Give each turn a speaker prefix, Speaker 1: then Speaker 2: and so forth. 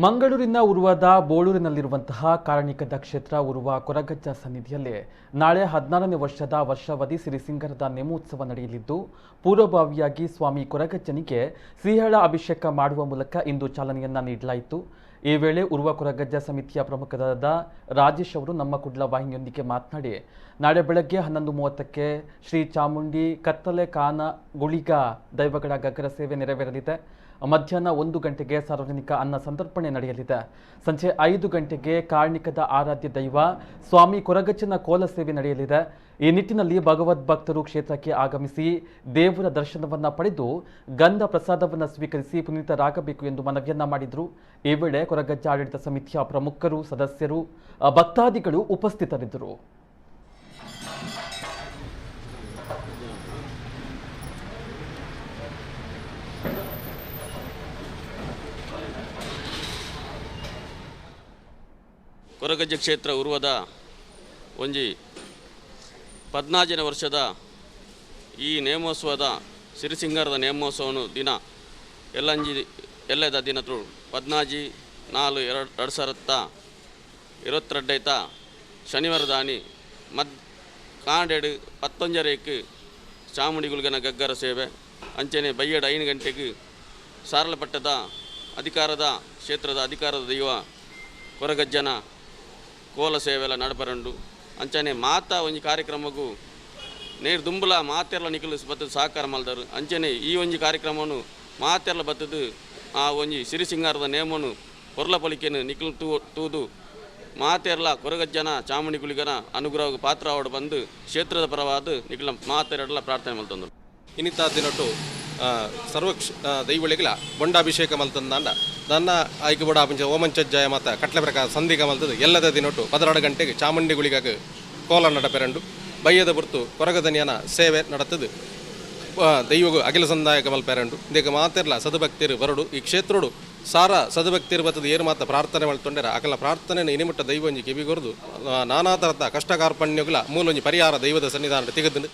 Speaker 1: ಮಂಗಳೂರಿನ ಉರ್ವದ ಬೋಳೂರಿನಲ್ಲಿರುವಂತಹ ಕಾರಣಿಕದ ಕ್ಷೇತ್ರ ಉರ್ವ ಕೊರಗಜ್ಜ ಸನ್ನಿಧಿಯಲ್ಲಿ ನಾಳೆ 16ನೇ ವರ್ಷದ ವರ್ಷಾವಧಿ ಸಿರಿಸಿಂಗರದ ನೇಮೋತ್ಸವ ನಡೆಯಲಿದ್ದು, ಪೂರ್ವಭಾವಿಯಾಗಿ ಸ್ವಾಮಿ ಕೊರಗಜ್ಜನಿಗೆ ಸಿಹಿಹಳ ಅಭಿಷೇಕ ಮಾಡುವ ಮೂಲಕ ಇಂದು ಚಾಲನೆಯನ್ನ ನೀಡಲಾಯಿತು. ಈ ವೇಳೆ ಉರ್ವ ಕೊರಗಜ್ಜ ಸಮಿತಿಯ ಪ್ರಮುಖರಾದ ರಾಜೇಶ್ ಅವರು ನಮ್ಮ ಕುಡ್ಲ ವಾಹಿನಿಯೊಂದಿಗೆ ಮಾತನಾಡಿ, ನಾಳೆ ಬೆಳಗ್ಗೆ 11:30ಕ್ಕೆ ಶ್ರೀ ಚಾಮುಂಡಿ ಕತ್ತಲೆ ಕಾನ ಗುಳಿಗ ದೈವಗಳ ಗಗ್ಗರ ಸೇವೆ ನೆರವೇರಲಿದೆ. ಮಧ್ಯಾಹ್ನ 1 ಗಂಟೆಗೆ ಸಾರ್ವಜನಿಕ ಅನ್ನ ಸಂತರ್ಪಣೆ ನಡೆಯಲಿದೆ. ಸಂಜೆ 5 ಗಂಟೆಗೆ ಕಾರ್ಣಿಕದ ಆರಾಧ್ಯ ದೈವ ಸ್ವಾಮಿ ಕೊರಗಜ್ಜನ ಕೋಲ ಸೇವೆ ನಡೆಯಲಿದೆ. ಈ ನಿಟ್ಟಿನಲ್ಲಿ ಭಗವದ್ ಭಕ್ತರು ಕ್ಷೇತ್ರಕ್ಕೆ ಆಗಮಿಸಿ ದೇವರ ದರ್ಶನವನ್ನು ಪಡೆದು ಗಂಧ ಪ್ರಸಾದವನ್ನು ಸ್ವೀಕರಿಸಿ ಪುನೀತರಾಗಬೇಕು ಎಂದು ಮನವಿಯನ್ನ ಮಾಡಿದರು. ಈ ವೇಳೆ ಕೊರಗಜ್ಜ ಆಡಳಿತ ಸಮಿತಿಯ ಪ್ರಮುಖರು, ಸದಸ್ಯರು, ಭಕ್ತಾದಿಗಳು ಉಪಸ್ಥಿತರಿದ್ದರು.
Speaker 2: ಕೊರಗಜ್ಜ ಕ್ಷೇತ್ರ ಉರ್ವದ ಒಂಜಿ 14ನೇ ವರ್ಷದ ಈ ನೇಮೋತ್ಸವದ ಸಿರಿಸಿಂಗಾರದ ನೇಮೋತ್ಸವನು ದಿನ ಎಲ್ಲಂಜಿ ಎಲ್ಲದ ದಿನ 14/4/2022 ಶನಿವಾರದಾನಿ ಮದ್ ಕಾಂಡೆಡು 19:30ಕ್ಕೆ ಚಾಮುಂಡಿ ಗುಲ್ಗನ ಗಗ್ಗರ ಸೇವೆ, ಅಂಚನೆ ಬಯ್ಯಡು 5 ಗಂಟೆಗೆ ಸಾರಲಪಟ್ಟದ ಅಧಿಕಾರದ ಕ್ಷೇತ್ರದ ಅಧಿಕಾರದ ದೈವ ಕೊರಗಜ್ಜನ ಕೋಲ ಸೇವೆಲ್ಲ ನಡಪರಂಡು. ಅಂಚನೆ ಮಾತಾ ಒಂಜಿ ಕಾರ್ಯಕ್ರಮಕ್ಕೂ ನೇರು ದುಂಬುಲ ಮಾತೆರ್ಲ ನಿಕಲು ಬತ್ತದ ಸಹಕಾರ ಮಲ್ದರು. ಅಂಚನೆ ಈ ಒಂಜಿ ಕಾರ್ಯಕ್ರಮವನ್ನು ಮಾತೆರ್ಲ ಬತ್ತದು ಆ ಒಂಜಿ ಸಿರಿಸಿಂಗಾರದ ನೇಮನು ಪೊರ್ಲ ಪಲಿಕೆನು ನಿಕಲು ತೂದು ಮಾತೆರ್ಲ ಕೊರಗಜ್ಜನ ಚಾಮುಂಡಿ ಗುಳಿಗನ ಅನುಗ್ರಹ ಪಾತ್ರವಾಡು ಬಂದು ಕ್ಷೇತ್ರದ ಪರವಾದ ನಿಕಲ ಮಾತೆರಡಲ ಪ್ರಾರ್ಥನೆ ಮಲ್ತಂದರು.
Speaker 3: ಇನ್ನಿತ ದಿನಟ್ಟು ಸರ್ವ ದೈವಳಿಗಳ ಬೊಂಡಾಭಿಷೇಕ ಮಲ್ತಂದಾಂಡ ನನ್ನ ಆಯ್ಕೆ ಬಡ ಪಂಚ ಓಮಂಚಜ್ಜಾಯ ಮಾತ ಕಟ್ಲೆ ಪ್ರಕಾರ ಸಂಧಿಗ ಮಲ್ತದು. ಎಲ್ಲದ ದಿನೊಟ್ಟು 12 ಗಂಟೆಗೆ ಚಾಮುಂಡಿ ಗುಳಿಗಾಗ ಕೋಲ ನಡಪೆರಂಡು. ಬಯ್ಯದ ಬುರ್ತು ಕೊರಗದನಿಯನ ಸೇವೆ ನಡತದು. ದೈವಗು ಅಖಿಲ ಸಂದಾಯಕ ಮಲ್ಪೆರಂಡು. ಇದಕ್ಕೆ ಮಾತೆರ್ಲ ಸದಭಕ್ತಿರು ಬರಡು. ಈ ಕ್ಷೇತ್ರೋಡು ಸಾರ ಸದಭಕ್ತಿರು ಬತ್ತದು ಏರು ಮಾತ ಪ್ರಾರ್ಥನೆ ಮಲ್ತೊಂಡೆರ ಅಕಲ ಪ್ರಾರ್ಥನೆ ಇನಿಮುಟ್ಟ ದೈವ ಒಂಜಿ ಕಿವಿಗೊರ್ದು ನಾನಾ ತರದ ಕಷ್ಟ ಕಾರ್ಪಣ್ಯಗಳ ಮೂಲೊಂಜಿ ಪರಿಹಾರ ದೈವದ ಸನ್ನಿಧಾನ ತಿಗದು.